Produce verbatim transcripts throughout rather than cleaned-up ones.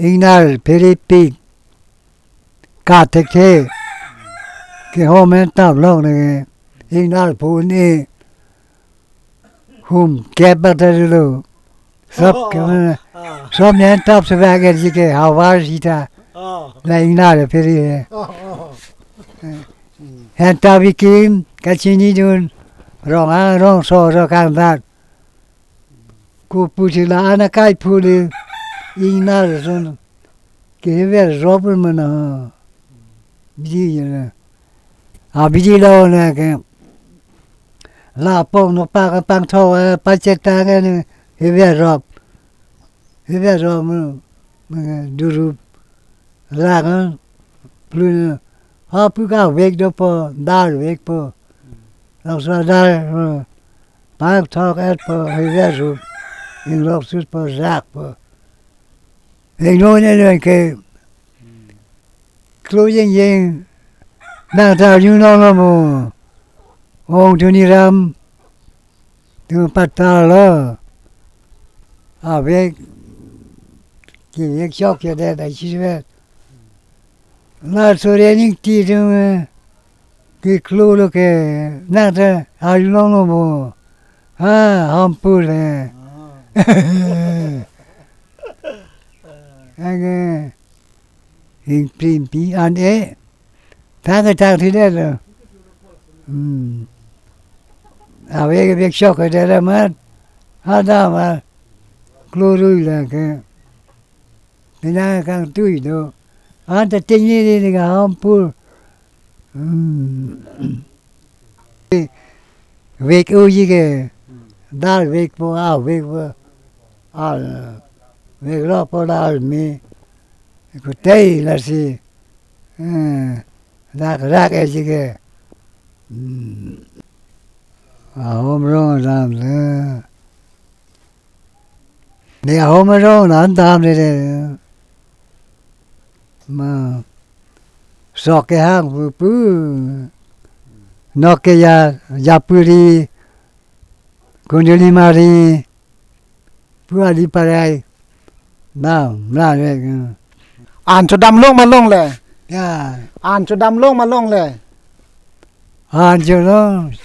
ingnar pherepik. Ka thekthe. Kehom en tap lok ne. Ingnar phu un-e. Hum kep bata dolo. Sop Oh, ke mana. Ah. Som en tap sebak er ji ke havar sita. Oh. La ingnar phere. Oh, oh. En tap ikim kachinidun. Rong a rong so ro kang dat. Ko pusi la ana kai phuli ingnar son. Ke hever rop mana. Bidi ya. A bidi lo na ke. La pong no pa ka pang tho, eh, pa chetang, eh, hever rop. Hever rop mo, mo durup. La kan plun ha pu ka vek dopo, dar vekpo. Laso dar, eh, pang thok etpo, hever rup. Inglok sutpo, rakpo. Ingno ne lo ke. Klo jeng jeng. Nang ta arjulong lo mo. Ong Tuniram. Tum patta lo. Avek. Kevek chok ya de da chisvet. La sore ning ti tum, eh, keklo lo ke nang ta arjulong lo mo. Ha, hampur, eh. Ah. Age, ingprim pi an e. Thang ke thang thi det lo. Hmm. Avek ke vek chok ke det lo mat. Hada ma. Klorui la ke. Pina kangtui do. Anta tingni ni ka hampur. Hmm. Vek uji ke. Dar vekpo, a vekpo. Al. Vek lo po dar mi. Ko tei lasi. Eh. Rak rak e ji ke. Hmm. Ahom rong dam le. Ne ahom rong nan dam le le. Ma. Sok kehang pu pu. Nok ke ya, ya puri. Kunduli mari. Pu ali parai. Na, na le. An chodam long ma longle. Ya. An chodam long ma longle. An chodam.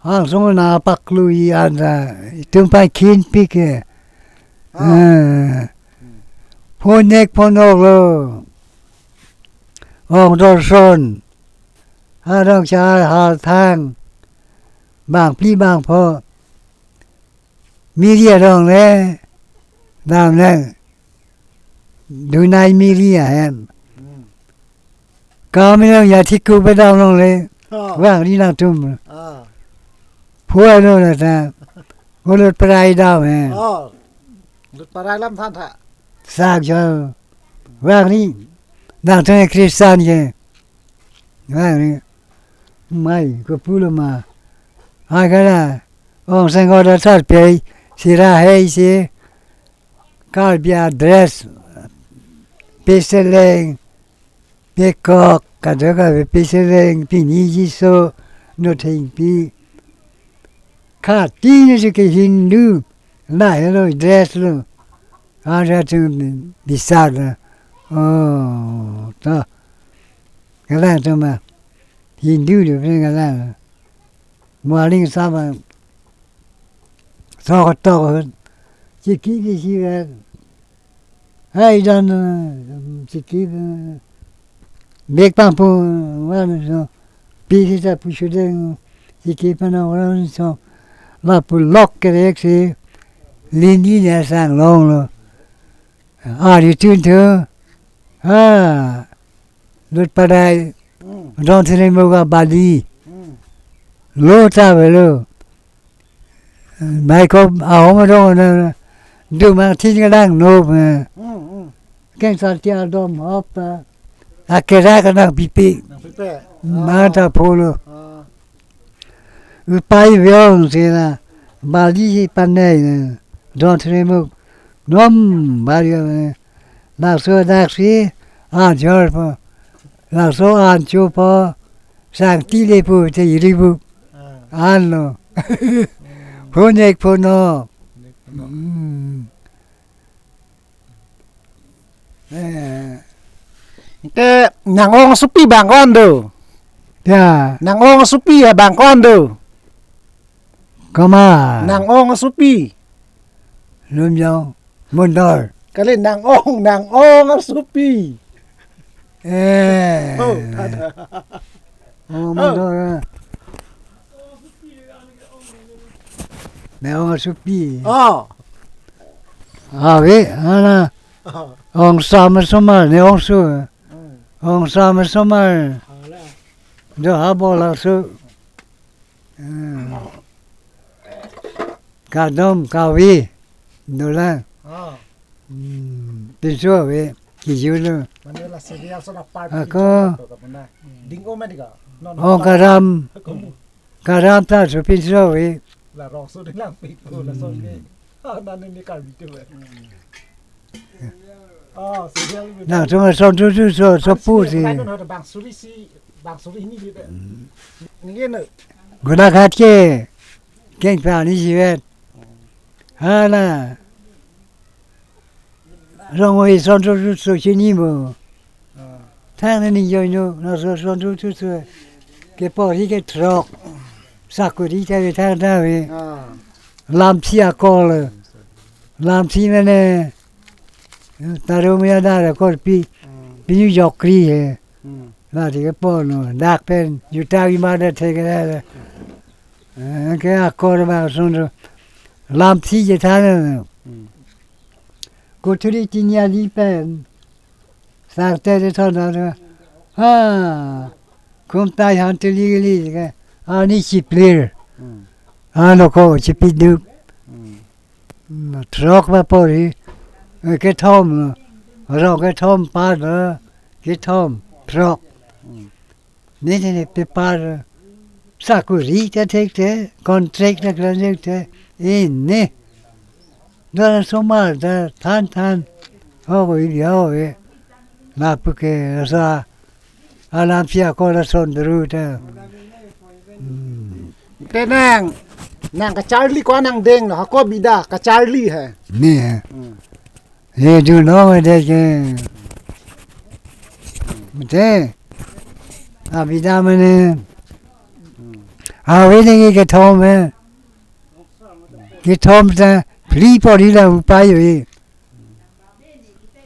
Angsong na paklu i an ra. Itum pai khin pik ke. Ah. Eh. Phonek phonok lo. Ong dorson. Arong char hal thang. Bang pli bang pho. Miri arong le. Dam le. Dunai miri ahem. Hmm. Kami long ya thiku bedam longle. Oh. Vangri nangtum. Ah. Phua lo la ta. Ko lut parai dam he. Oh. Lut parai lam than tha. Sak jo. Vangri nangtum Christian ke. Vangri. Mai ko pulo ma. Agara. Ong senggo da sar pei. Sira hei si. Karbi adress, peseleng, pekok, kadokave peseleng, pini jiso, nothengpi. Khati ne si ke Hindu, la helo dress lo. Ada tu bisa la. Oh, to. Kala tu ma. Hindu lo pe kala. Mualing sama. Sok tok. Chiki ki si ver. Hai dan, eh, chiki, eh, bek pang pu, wan so. Pi si ta pu sudeng, chiki pana wan so. La pu lok kerek si. Lini ne sang long lo. Ari tun tu. Ha. Lut padai. Hmm. Don sini moga bali. Hmm. Lo ta velo. Mai ko ahom dong na. Dumang thin kadang no. Hmm, hmm. Keng sar tia dom hop ta. Akera kadang pipi. Nang pipe. Ma ta polo. Ah. Upai viong sina bali si panai na. Don sini muk. Nom bali na. Laso daksi an jor po. Laso an cho po. Sang tile po te iri po. Ah. An lo. Hmm. Phonek phono. Phonek phono. Hmm. Eh, Te nang-ong asopi bang ko-an do? Ya. Nang-ong asopi ya bang ko-an do? Komat? Nang-ong asopi. Lumjong Mondol. Kali nang-ong, nang-ong asopi. Eh. Oh, ada. Oh, Mondol, eh. Nang-ong asopi. Oh. Ave, ana. Oh. Ong sam asomar, ne ong su. Hmm. Ong sam asomar. Ala. Do ha bola su. Hmm. Kadom, kavi. Dolang. Oh. Hmm. Pinso ave. Kijun lo. Mane la serial so la part Ako. Kijun to kapuna. Ding o medika. No, no, Ong la. Karam. Kamu. Karam ta su pinso ave. La rong so ding lang pik ko la so ke. Ah, nani ni Karbi tu, eh. Ah, serial ni. Nangtum ason tu tu so, so pu si. Bang suri si, bang suri ni gitu. Ni gini. Guna khat ke. Keng pa ni jiwet. Hala. Rong oi son tu tu so chini mo. Ah. Thang ni joi no, na so son tu tu so. Ke pori ke throk. Sakuri ta ve thang ta ve. Ah. Lamsi akol. Lamsi mane. Tarum ya dar akol pi. Hmm. Pi jokri he. Hmm. La ti ke pon no. Dak pen. Juta ima da thek da. Eh, ke akol ba son tu. Lamsi je thang. Hmm. Kuturi tinya li pen. Sarte de thon na. Ha. Kumtai han te li li ke. Ani chiplir. Hmm. Ano ko chipiduk. Hmm. Hmm, throk ba pori. Eh, kethom. Ro kethom pa do. Kethom. Throk. Hmm. Ni ni ni pepar sakuri ta thek te, contract ta klan thek te, ini. Dara somar ta than than. Ho ko ibi ho e. Lapu ke asa alam sia ko la son duru ta. Hmm. Te nang, nang kacharli ko nang deng lo, hako bida kacharli he. Ni he. Hmm. Ye du no de ke. Mate. Abida mane. Ave de ke kethom he. Kethom ta phli pori la upai ave.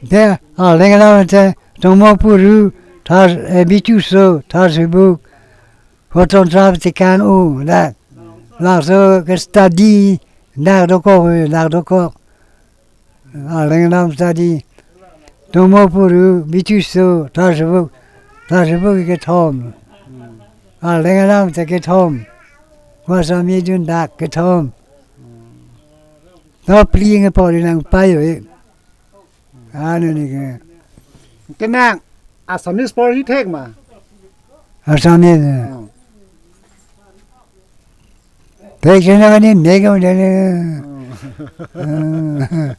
Te, a, leng la te, tomo puru, thar, eh, bitu so, thar sibuk. Hoton trap tekan u, la. La so ke study, dak dokok, dak dokok. Areng dam study. Tomo puru, bitu so, thar sibuk, thar sibuk kethom. Areng dam te kethom. Kwasa mi dun dak kethom. To pli nge pori nang payo e. Ano ni ke. Kenang, Assamese pori thek ma? Assamese. Hmm. Pek sena kani mega udah ni. Hmm. Hmm.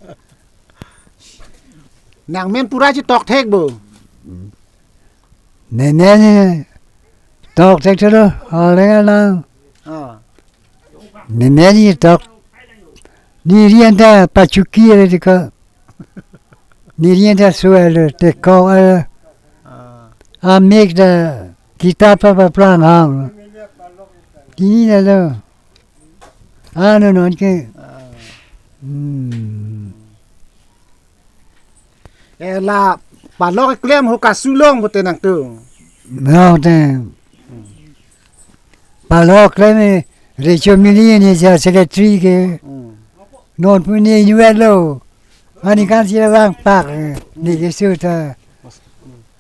Nang men pura chetok thek bo. Nemen chetok thek thelo, areng nang. Ah. Nemen chetok. Neli anta pachuki le tika. Neli anta suel te ko. Ah. Amek ta kitab pa paplang ham. Kini na lo. Ano non ke. Ah. Hmm. Eh, la palok keklem ho kasu long pute nangtum. Nang te. Palok klem e recho mili ni ja secretary ke. Hmm. Non pu ni yuet lo. Ani kan si lang pak, eh, ni ke su ta.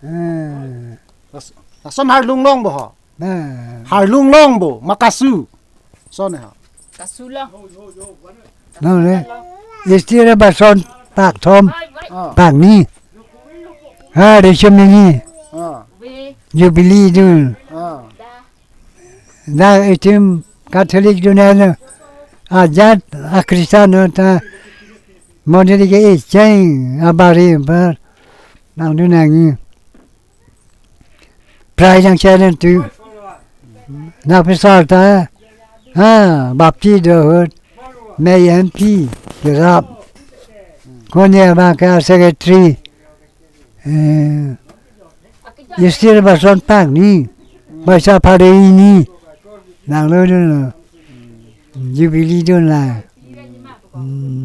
Eh. Las-, lason harlung long bo ho. Nah. Harlung long bo, ma kasu. Son ha. Kasu long. Nang le. Istira ba son pak thom, ah, pak ni. Ha, recho mili. Ah. Jubilee dun. Ah. Dak itum Catholic dun na. Ajat a Christian ta. Mondoli ke icheng abari bar. Nang dun nang. Prai nang channel tu. Na pesal ta. Ha, bapti dohut. Mei M P kerap. Konye ba ke secretary. eh, Esther Bason Phangni, Baisa Phare Hini, nanglo dunlo, Jubilee dunlo. Hmm.